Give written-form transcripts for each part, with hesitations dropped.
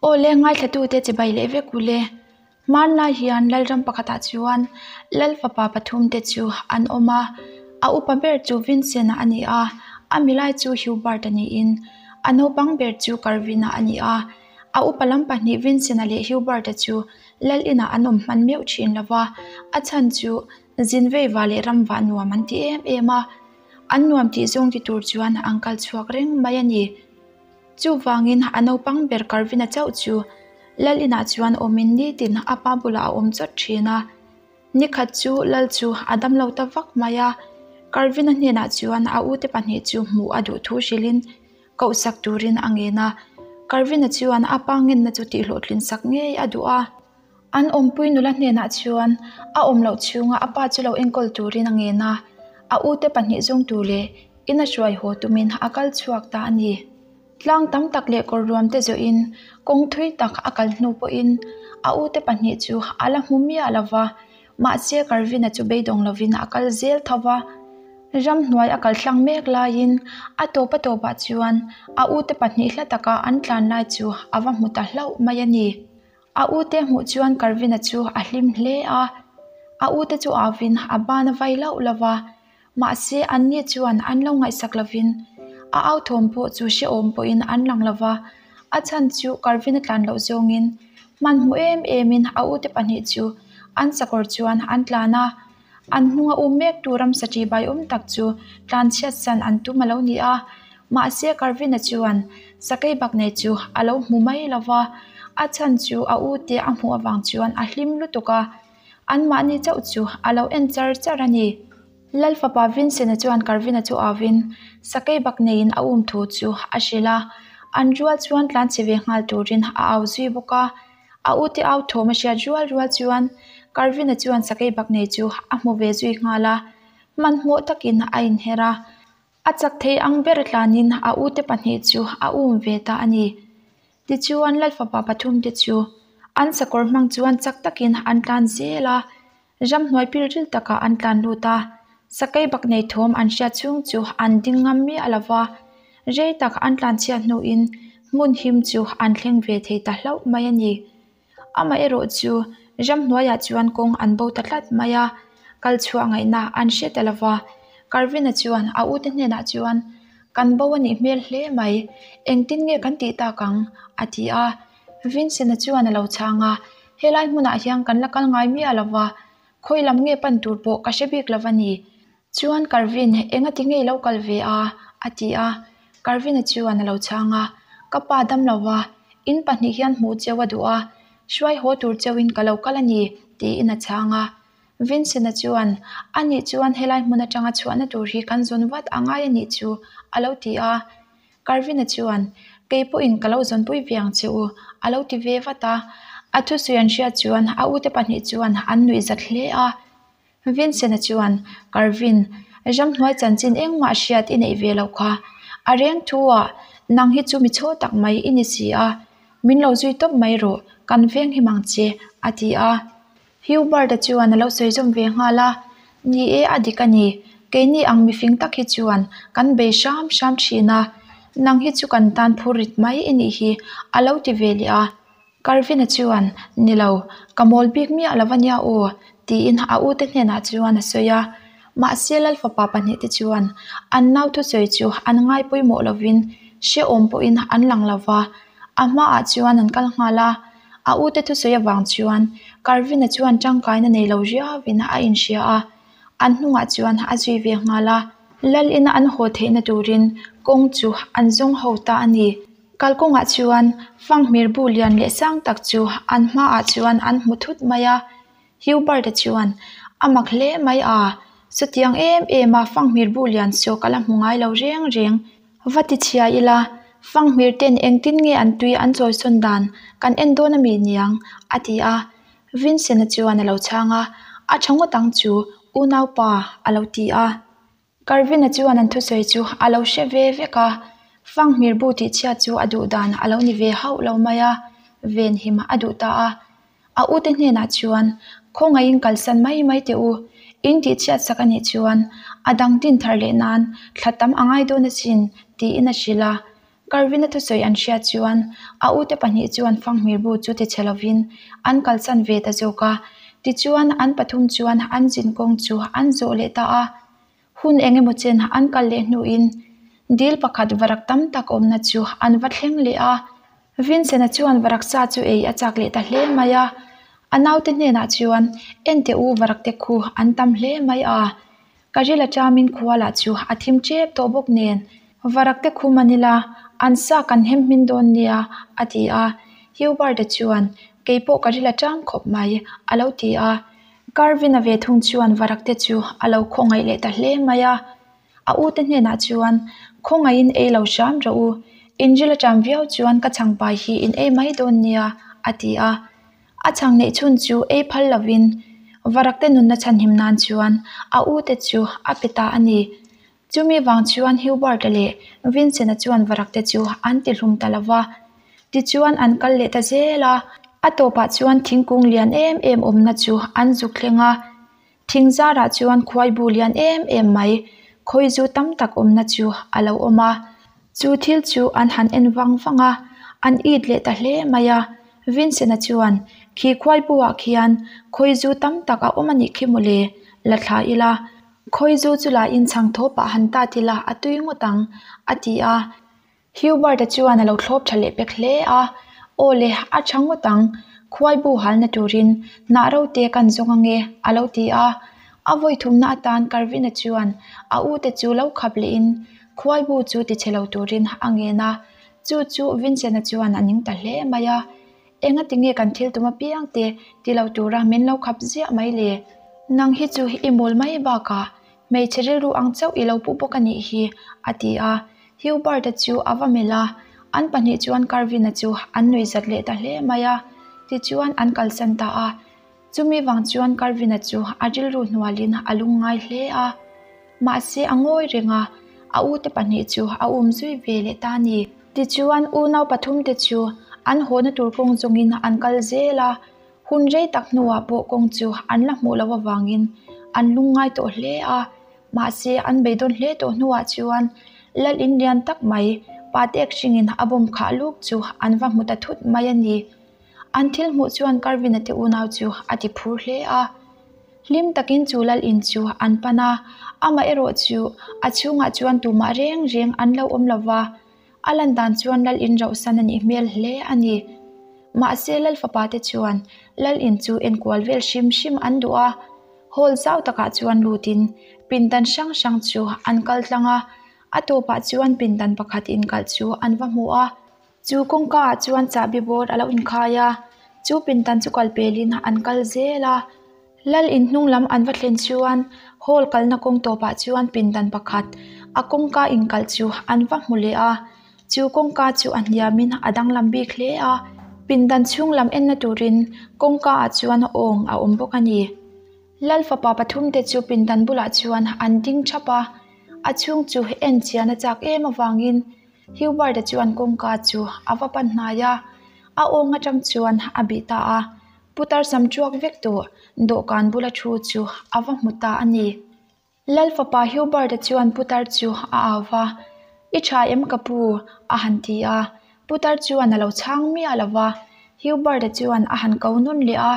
Aw le, ngaithlatute chibai leh vek u le. Hmanlai hian Lalram pakhatah chuan Lal fapa pathumte chu an awm a, a upa ber chu Vincent-a a ni a, a milai chu Hubert-a niin a naupang ber chu Carvin-a a ni a. A upa lam pahnih Vincent-a leh Hubert-a chu Lal inah an awm hman meuh thin lo va, a chhan chu zin veiva leh ramvah nuam an ti em em a, an nuam tih zawng ti tur chuan an kal chhuak reng mai a ni. Chuvangin a naupang ber Carvin-a chauh chu Lal inah chuan awmin nitin a pa bulah a awm chawt thin a. Nikhat chu Lal chu a damlo ta vak mai a, Carvin-a hnenah chuan a ute pahnih chu hmuh a duh thu hrilhin kohsak turin a ngen a. Carvin-a chuan a pa ngenna chu tihhlawhtlin sak ngei a duh a. An awmpui nula hnenah chuan a awm loh chhunga a pa chu lo enkawl turin a ngen a, a ute pahnih zawng tur leh in a hruai haw tumin a kal chhuak ta a ni. Tlang tam tak leh kawr ruam te zawhin kawng thui tak a kal hnu pawhin a ute pahnih chu a la hmu miah lo va, mahse Carvin-a chu beidawng lovin a kal zel tho va. Ramhnuai a kal tlang mek laiin a tawp a tawpah chuan a ute pahnih hla taka an tlan lai chu a va hmu ta hlauh mai a ni. A ute hmuh chuan Carvin-a chu a hlim hle a, a ute chu auvin a ban a vai lauh lo va, mahse anni chuan an lo ngaihsak lovin a au thawm pawh chu hrehawm pawhin an lang lo va, a chhan chu Carvin-a tlan loh zawngin hmanhmawh em emin a ute pahnih chu an sakawr chuan an tlan a, An hnunga um mek tu ramsa ṭihbai awm tak chu tlanchhiat san an tum a lo ni a, mahse Carvin-a chuan sakei bak nei chu a lo hmu mai lo va, a chhan chu a u te a hmuh avang chuan a hlim lutuk a, anmahni chauh chu a lo en char char a ni. Lal fapa Vincent-a chuan Carvin-a chu auvin sakei bak neiin a um thu chu a hrilh a, an rual chuan tlanchhe ve nghal turin a au zui bawk a. A ute au thawm a hriat rual rual chuan Carvin-a chuan sakei bak nei chu a hmu ve zui nghal a, hmanhmawh takin a inher a. A chak thei ang ber tlanin a ute pahnih chu a um ve ta a ni. Tichuan Lalfapa pathumte chu an sakawr hmang chuan chak takin an tlan zel a, Ramhnuai pilril takah an tlan lut a, sakei bak nei thawm an hriat chhung chu an ding ngam miah lo va, rei tak an tlan chhiat hnuin hmun him chu an thleng ve thei ta hlauh mai a ni. Amaherawh chu ramhnuaiah chuan kawng an bo ta tlat mai a, kal chhuah ngaihna an hre ta lo va, Carvin-a chuan a ute hnenah chuan, Kan bo a nih hmel hle mai, engtin nge kan tih tak ang? a ti a. Vincent-a chuan a lo chhang a, Helai hmunah hian kan la kal ngai miah lo va, khawi lam nge pan tur pawh ka hre bik lo va ni. Chuan Carvin, enga ti nge i lo kal ve a? a ti a. Carvin-a chuan a lo chhang a, Ka pa dam lo va, in pahnih hian hmuh cheu a duh a, hruai haw tur cheuhin ka lo kal a ni, tiin a chhang a. Vincent-a chuan, A nih chuan helai hmun atanga chhuahna tur hi kan zawn vat a ngai a nih chu, a lo ti a. Carvin-a chuan, Kei pawhin ka lo zawnpui ve ang che u, a lo ti ve vat a. A thusawi an hriat chuan a ute pahnih chuan an nuih zat hle a. Vincent-a chuan, Carvin, ramhnuai chanchin engmah hriat i neih ve loh kha. A reng thu ah, nang hi chu mi chhaw tak mai i ni si a. Min lo zui tawp mai rawh, kan veng him ang che, a ti a. Hubert-a chuan a lo sawi zawm ve nghal a, Ni e, a dik a ni. Keini ang mifing tak hi chuan kan bei hram hram thin a, nang hi chu kan tan phur rit mai i nih hi, a lo ti ve leh a. Carvin-a chuan, Ni lo, ka mawl bik miah lo a nia aw, tiin a ute hnenah chuan a sawi a. Mahse Lal fapa pahnihte chuan an nau thusawi chu an ngai pawimawh lovin hrehawm pawhin an lang lo va, a hmaah chuan an kal nghal a. A ute thusawi avang chuan Carvin-a chuan tangkaina nei lo riauin a inhria a, an hnungah chuan a zui ve nghal a. Lal ina an haw theihna turin kawng chu an zawng ho ta a ni. Kalkawngah chuan fanghmir bu lian leh sang tak chu an hmaah chuan an hmu thut mai a. Hubert-a chuan, A mak hle mai a, chutiang em em a fanghmir bu lian saw ka la hmu ngai lo reng reng. Va ti chhia ila, fanghmir ten engtin nge an tui an chawisawn dan kan en dawn ami niang? a ti a. Vincent-a chuan a lo chhang a, A tha ngawt ang chu, unaupa, a lo ti a. Carvin-a chuan an thusawi chu a lo hre ve vek a, fanghmir bu tih chhiat chu a duh dan a lo ni ve hauh lo mai a, venhim a duh ta a. A ute hnenah chuan, Khawngaihin kalsan mai mai teh u, in tih chhiat sak a nih chuan a dang tin thar leh nan thla tam a ngai dawn asin, tiin a hrilh a. Carvin-a thusawi an hriat chuan a ute pahnih chuan fanghmir bu chu tichhe lovin an kalsan ve ta zawk a. Tichuan, an pathum chuan an zin kawng chu an zawh leh ta a. Hun eng emaw chen an kal leh hnuin dil pakhat varak tam tak awmna chu an va thleng leh a. Vincent-a chuan varak sa chu ei a chak leh ta hle mai a. A naute hnenah chuan, Enteh u varak te khu an tam hle mai a. Ka ril a ṭamin khua lah chu a thim ṭep tawh bawk nen, varak te khum an ila, an sa kan hem hmin dawn nia, a ti a. Hubert-a chuan, Kei pawh ka ril a ṭam khawp mai, a lo ti a. Carvin-a ve thung chuan varak te chu a lo khawngaih leh ta hle mai a. A ute hnenah chuan, Khawngaihin ei lo hram rawh u, in ril a ṭam viau chuan ka chhangpai hi in ei mai dawn nia, a ti a. A chhang neih chhun chu ei phal lovin Varakte nunna chhanhim nan chuan a ute chu a pe ta a ni. Chumi vang chuan Hubert-a leh Vincent-a chuan Varakte chu an ti hlum ta lo va. Tichuan an kal leh ta zel a, a tawpah chuan thingkung lian em em awmna chu an zuk thleng a. Thing zarah chuan khuaibu lian em em mai, khawizu tam tak awmna chu a lo awm a. Chu thil chu an han en vang vang a, an it leh ta hle mai a. Vincent-a chuan, Khi khuaibu-ah khian khawizu tam tak a awm a nih khi mawle, la thla ila. Khawizu chu la inchhang thawpah han tat ila a tui ngawt ang, a ti a. Hubert-a chuan a lo thlawp tha leh pek hle a, Aw le, a tha ngawt ang, khuaibu halna turin hnah ro te kan zawng ange, a lo ti a. A vawi thumna atan Carvin-a chuan a ute chu lo khap lehin khuaibu chu tichhe lo turin a ngen a, chu chu Vincent-a chuan a ning ta hle mai a. Engati nge kan thil tum apiang te ti lo tura min lo khap ziah mai le? Nang hi chu i mawl mai bakah Hmeichhe rilru ang chauh i lo pu bawk a nih hi, a ti a. Hubert-a chu a va melh a, an pahnih chuan Carvin-a chu an nuih zat leh ta hle mai a. Tichuan an kalsan ta a. Chumi vang chuan Carvin-a chu a rilru hnualin a lungngai hle a. Mahse a ngawi reng a, a ute pahnih chu a um zui ve leh ta a ni. Tichuan unau pathumte chu an hawna tur kawng zawngin an kal zel a. Hun rei tak hnuah pawh kawng chu an la hmuh loh avangin an lungngai tawh hle a, mahse an beidawn hle tawh hnuah chuan lal in lian tak mai Patek hringin a bawm khah luk chu an va hmu ta thut mai a ni. An thil hmuh chuan Carvin-a te unau chu a ti phur hle a. Hlim takin chu lal in chu an pan a, amaherawh chu a chhungah chuan tumah reng reng an lo awm lo va. A lan dan chuan lal in rauhsan a nih hmel hle a ni. Mahse lal fapa te chuan lal in chu enkual vel hrim hrim an duh a, hall zau takah chuan lutin pindan hrang hrang chu an kal tlang a, a tawpah chuan pindan pakhat inkalh chu an va hmu a. Chu kawngka ah chuan chahbi bawr a lo inkhai a, chu pindan chu kal pelin an kal zel a. Lal in hnung lam an va thlen chuan hall kalna kawng tawpah chuan pindan pakhat a kawngka inkalh chu an va hmu leh a, chu kawngka chu a hniamin a danglam bik hle a, pindan chhung lam enna turin kawngka ah chuan awng a awm bawk a ni. Lal fapa pathum te chu pindan bulah chuan an ding thap a, a chhung chu en chian a chak em avangin Hubert-a chuan kawngka chu a va pan hnai a, a awng atang chuan a bih ta a. Putar sam ṭuak vek tawh dawhkan bula thu chu a va hmu ta a ni. Lal fapa Hubert-a chuan putar chu a au va, I ṭha em ka pu? a han ti a. Putar chuan a lo chhang miah lo va. Hubert-a chuan a han ko nawn leh a,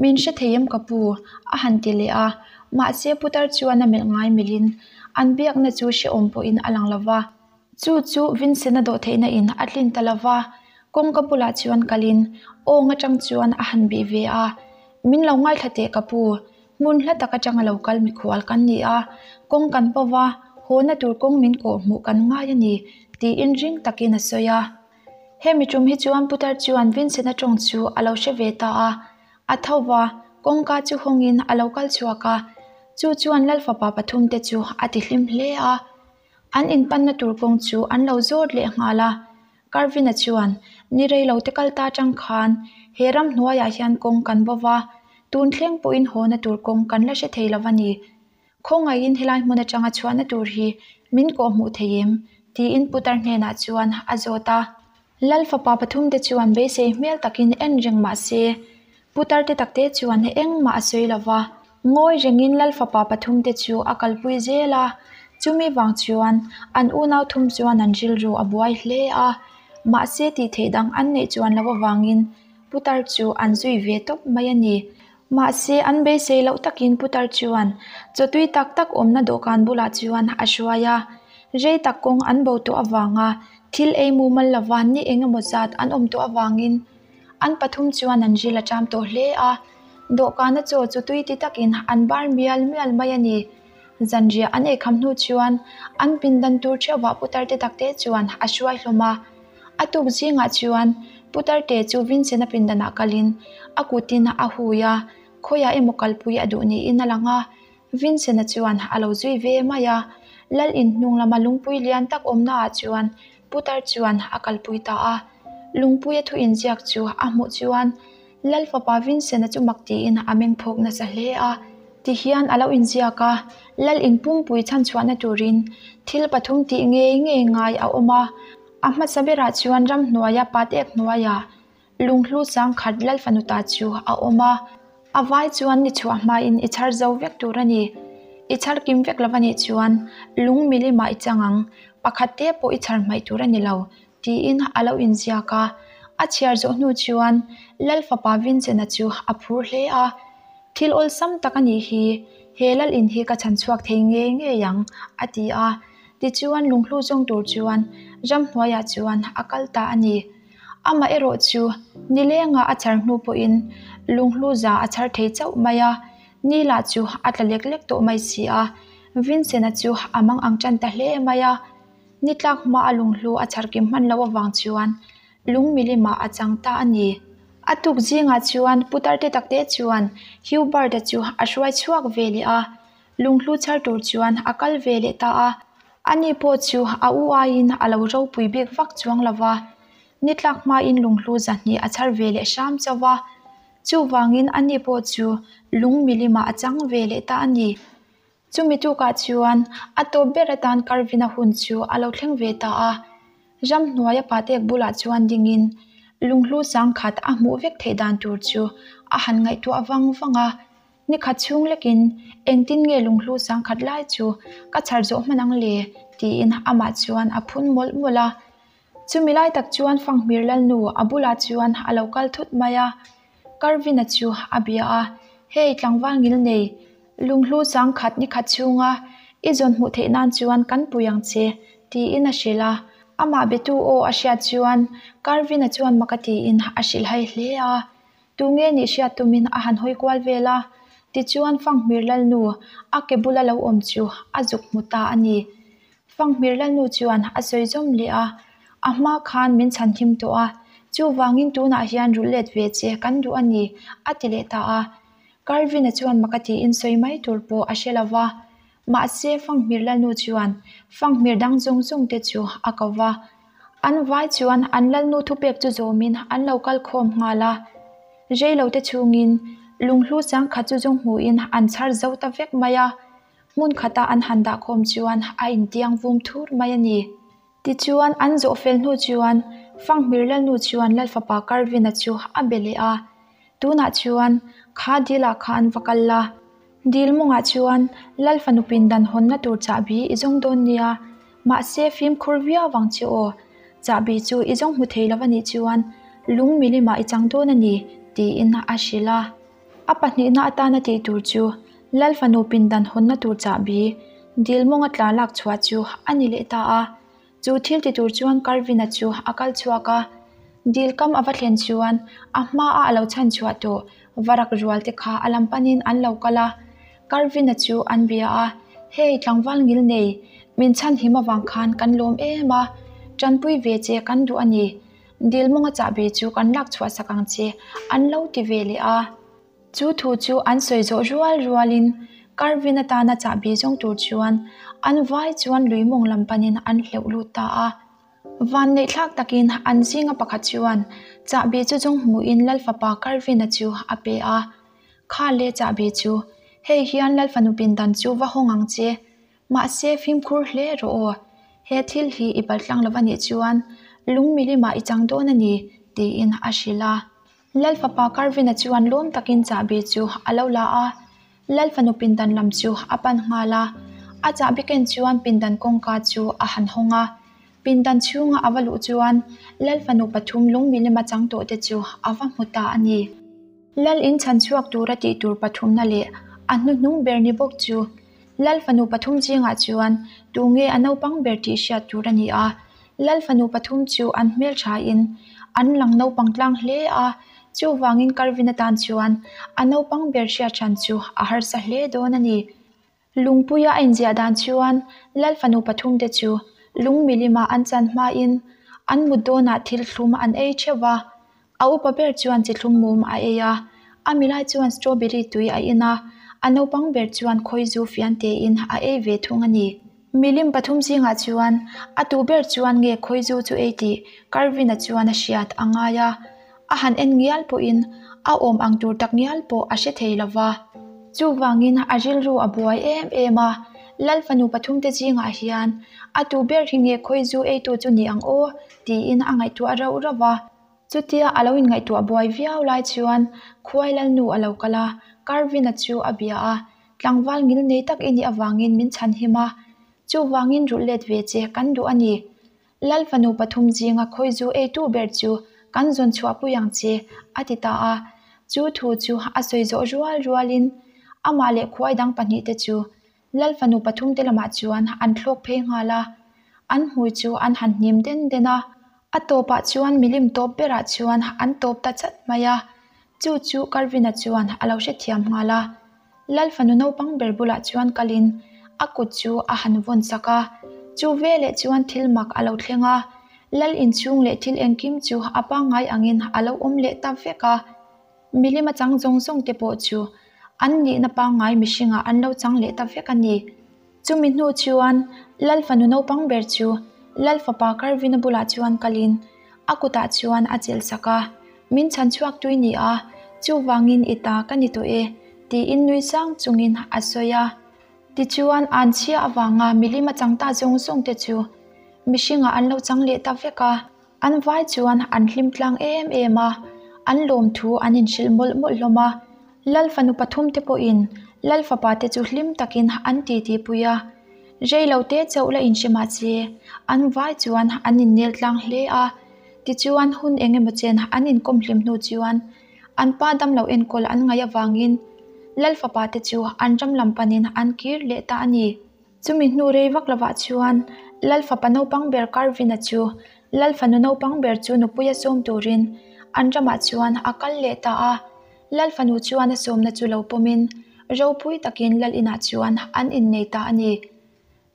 Min hre thei em ka pu? a han ti leh a. Mahse putar chuan a melh ngai melhin an biakna chu hrehawm pawhin a lang lo va. Chu chu Vincent-a dawh theihna in a tlin ta lo va, kawngka bulah chuan kalin awng atang chuan a han bih ve a, Min lo ngaithla teh ka pu, hmun hla tak atanga lo kal mikhual kan ni a, kawng kan paw va, hawna tur kawng min kawh hmuh kan ngai a ni, tiin ring takin a sawi a. Hemi tum hi chuan putar chuan Vincent-a tawng chu a lo hre ve ta a, a tho va, kawngka chu hawngin a lo kal chhuak a, chu chuan Lal fapa pathumte chu a ti hlim hle a. An inpanna tur kawng chu an lo zawt leh nghal a, Carvin-a chuan, Ni rei lo te kal ta tang khan he ram hnuaiah hian kawng kan bo va, tun thleng pawhin hawna tur kawng kan la hre thei lo a ni. Khawngaihin helai hmun atanga chhuahna tur hi min kawh hmuh thei em? tiin putar hnenah chuan a zawt a. Lal fapa pathumte chuan beisei hmel takin en reng mah se, Putar te takte chuan engmah a sawi lo va, ngawi rengin Lal fapa pathumte chu a kalpui zel a. Chumi vang chuan an unau thum chuan an rilru a buai hle a, mahse tih theih dang an neih chuan loh avangin putar chu an zui ve tawp mai a ni. Mahse an beisei loh takin putar chuan chaw tui tak tak awmna dawhkan bulah chuan a hruai a, rei tak kawng an bo tawh avanga thil ei mumal lova ni eng emaw zat an awm tawh avangin An pathum chuan an ril a ṭam tawh hle a, dawhkana chaw chu tui ti takin an bar mial mial mai a ni. Zanriah an eikham hnu chuan an pindan tur ṭheuhvah putarte takte chuan a hruai hlawm a. A tuk zingah chuan putarte chu Vincent-a pindanah kalin a kutin a hui a, khawiah emaw kalpui a duh niin a lang a. Vincent-a chuan a lo zui ve mai a, Lal in hnung lama lungpui lian tak awmnaah chuan Putar chuan a kalpui ta a, lungpuia thu inziak chu a hmuh chuan Lal fapa Vincent-a chu mak tiin a meng phawk nasa hle a. Tihian a lo inziak a, Lal in pumpui chhanchhuahna turin thil pathum tih ngei ngei ngai a awm a, a hmasa berah chuan ramhnuaia patek hnuaiah Lunghlu sangkhat Lalfanuta chu a awm a, a vai chuan ni chhuah hmain i chhar zo vek tur a ni. I chhar kim vek lo a nih chuan lung milimah i chang ang, pakhat te pawh i chhar hmaih tur a ni lo, tiin a lo inziak a. A chhiar zawh hnu chuan Lalfapa Vincent-a chu a phur hle a, Thil awlsam tak a nih hi, he lal in hi ka chhan chhuak thei ngei ngei ang, a ti a. Tichuan lunghlu zawng tur chuan ramhnuaiah chuan a kal ta a ni. Amah erawh chu nilengah a chhar hnu pawhin lunghlu za a chhar thei chauh mai a, ni lah chu a tla lek lek tawh mai si a, Vincent-a chu a mang ang tan ta hle mai a, ni tlak hma a lunghlu a chhar kim hman loh avang chuan lung milimah a chang ta a ni. A tuk zingah chuan putar te takte chuan Hubert-a chu a hruai chhuak ve leh a, Lunghlu chhar tur chuan a kal ve leh ta a, ani pawh chu a u aiin a lo ropui bik vak chuang lo va, ni tlak hmain lunghlu zahnih a chhar ve leh hram chauh a, chuvangin ani pawh chu lung milimah a chang ve leh ta a ni. Chumi tukah chuan a tawp ber atan Carvin-a hun chu a lo thleng ve ta a, Ramhnuaia patek bulah chuan dingin lunghlu sangkhat a hmuh vek theih dan tur chu a han ngaihtuah vang vang a. Ni khat chhung lekin engtin nge lunghlu sangkhat lai chu ka chhar zawh hman ang le? tiin amah chuan a phun mawlh mawlh a. Chumi lai tak chuan Fanghmir Lalnu a bulah chuan a lo kal thut mai a. Carvin-a chu a bia a, Hei tlangval ngil nei, lunghlu sangkhat ni khat chhunga i zawn hmuh theih nan chuan kan pui ang che, tiin a hrilh a. Amah betu aw a hriat chuan Carvin-a chuan mak a tiin a hrilhhai hle a. Tunge nih hriat tumin a han hawi kual vel a, tichuan Fanghmir Lalnu a ke bula lo awm chu a zuk hmu ta a ni. Fanghmir Lalnu chuan a sawi zawm leh a, A hma khan min chhan him tawh a, chuvangin tunah hian rulh let ve che kan duh a ni, a ti leh ta a. Carvin-a chuan mak a tiin sawi mai tur pawh a hre lo va. Mahse Fanghmir Lalnu chuan Fanghmir dang zawng zawng te chu a ko va. An vai chuan an Lalnu thupek chu zawmin an lo kal khawm nghal a. Reilo te chhungin lunghlu sangkhat chu zawng hmuhin an chhar zo ta vek mai a. Hmun khata an han dah khawm chuan a intiang vum thur mai a ni. Tichuan an zawh fel hnu chuan Fanghmir Lalnu chuan Lalfapa Carvin-a chu a be leh a. Tunah chuan kha dil-ah khan va kal la. Dil mawngah chuan Lal fanu pindan hawnna tur chahbi i zawng dawn nia, mahse fimkhur viau vang che aw. Chahbi chu i zawng hmu thei lo a nih chuan lung milimah i chang dawn a ni, tiin a hrilh a. A pahnihna atana tih tur chu Lal fanu pindan hawnna tur chahbi dil mawnga tla lak chhuah chu a ni leh ta a. Chu thil ti tur chuan Carvin-a chu a kal chhuak a, dil kam a va thlen chuan a hma a a lo chhan chhuah tawh varak rual te kha a lam panin an lo kal a. Carvin-a chu an bia a, Hei tlangval ngil nei, min chhan him avang khan kan lawm em a, tanpui ve che kan duh a ni. Dil mawnga chahbi chu kan lak chhuah sak ang che, an lo ti ve leh a. Chu thu chu an sawi zawh rual rualin Carvin atana chahbi zawng tur chuan an vai chuan lui mawng lam panin an hleuh lut ta a. Vanneih thlak takin an zinga pakhat chuan chahbi chu zawng hmuhin Lalfapa Carvin-a chu a pe a. Kha le chahbi chu, hei hian Lalfanu pindan chu va hawng ang che. Mahse fimkhur hle rawh aw, he thil hi i paltlang lo anih chuan lung milimah i chang dawn a ni, tiin a hrilh a. Lalfapa Carvin-a chuan lawm takin chahbi chu a lo la a, Lalfanu pindan lam chu a pan nghal a. A chahbi ken chuan pindan kawngka chu a han hawng a. Pindan chhunga a va luh chuan Lal fanu pathum lungmilima chang tawh te chu a va hmu ta a ni. Lal in chhan chhuak tura tih tur pathumna leh a hnuhnung ber ni bawk chu Lal fanu pathum zingah chuan tunge a naupang ber tih hriat tur a ni a. Lal fanu pathum chu an hmelthain an lang naupang tlang hle a, chuvangin Carvin atan chuan a naupang ber hriat hran chu a harsa hle dawn a ni. Lungpuia a inziah dan chuan Lal fanu pathumte chu lung milima an chan hmain an mut dawnah thil thlum an ei theuh va. A upa ber chuan chi thlum mum a ei a, a milai chuan strawberry tui a in a, a naupang ber chuan khawizu fian tein a ei ve thung a ni. Milim pathum zingah chuan a tu ber chuan nge khawizu chu ei tih Carvin-a chuan a hriat a ngai a, a han en ngial pawhin a awm ang tur tak ngial pawh a hre thei lo va. Chuvangin a rilru a buai em em a, Lal fanu pathumte zingah hian a tu ber hi nge khawizu eitu chu ni ang aw tiin a ngaihtuah rauh rauh va. Chutia a lo inngaihtuah buai viau lai chuan Khuai Lalnu a lo kal a, Carvin-a chu a bia a, Tlangval ngil nei tak i nih avangin min chhan him a, chuvangin rulh let ve che kan duh a ni. Lal fanu pathum zinga khawizu eitu ber chu kan zawn chhuahpui ang che, a ti ta a. Chu thu chu a sawi zawh rual rualin amah leh khuai dang pahnihte chu Lal fanu pathumte lamah chuan an thlawk phei nghal a, an hmui chu an han hnim den den a. A tawpah chuan milim tawp berah chuan an tawp ta chat mai a, chu chu Carvin-a chuan a lo hrethiam nghal a. Lal fanu naupang ber bulah chuan kalin a kut chu a han vawn sak a, chu veleh chuan thil mak a lo thleng a, Lal inchhung leh thil engkim chu a pangngai angin a lo awm leh ta vek a. Milim a chang zawng zawng te pawh chu an nihna pangngai mihringah an lo chang leh ta vek a ni. Chumi hnu chuan Lal fanu naupang ber chu Lal fapa Carvin-a bulah chuan kalin a kutah chuan a chelh sak a, Min chhan chhuak tui ni a, chuvangin i ta ka ni tawh e, tiin nui sang chungin a sawi a. Tichuan an chhia avanga milim a chang ta zawng zawng te chu mihringah an lo chang leh ta vek a. An vai chuan an hlim tlang em em a, an lawmthu an inhrilh mawlh mawlh hlawm a. Lal fanu pathum te pawhin Lal fapa te chu hlim takin an titi pui a. Rei lo te chauh la inhre mah se, an vai chuan an innel tlang hle a. Tichuan hun eng emaw chen an inkawm hlim hnu chuan an pa damlo enkawl an ngaih avangin Lal fapa te chu an ram lam panin an kir leh ta a ni. Chumi hnu rei vak lovah chuan Lal fapa naupang ber Carvin-a chu Lal fanu naupang ber chu nupuia sawm turin an ramah chuan a kal leh ta a. Lal fanu chuan a sawmna chu lo pawmin ropui takin Lal inah chuan an innei ta a ni.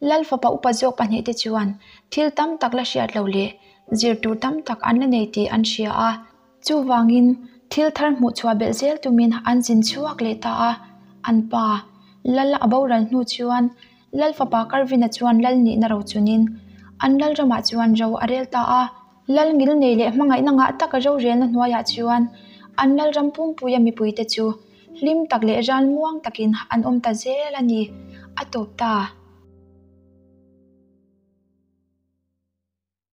Lal fapa upa zawk pahnihte chuan thil tam tak la hriat lo leh zir tur tam tak an la nei tih an hria a. Chuvangin, thil thar hmuh chhuah belh zel tumin an zin chhuak leh ta a, an pa, Lal a boral hnu chuan Lal fapa Carvin-a chuan Lal nihna ro chunin an Lal ramah chuan ro a rel ta a. Lal ngilnei leh hmangaihna ngah taka rorelna hnuaiah chuan an Lal ram pumpuia mipuite chu hlim tak leh ral muang takin an awm ta zel a ni, a tawp ta.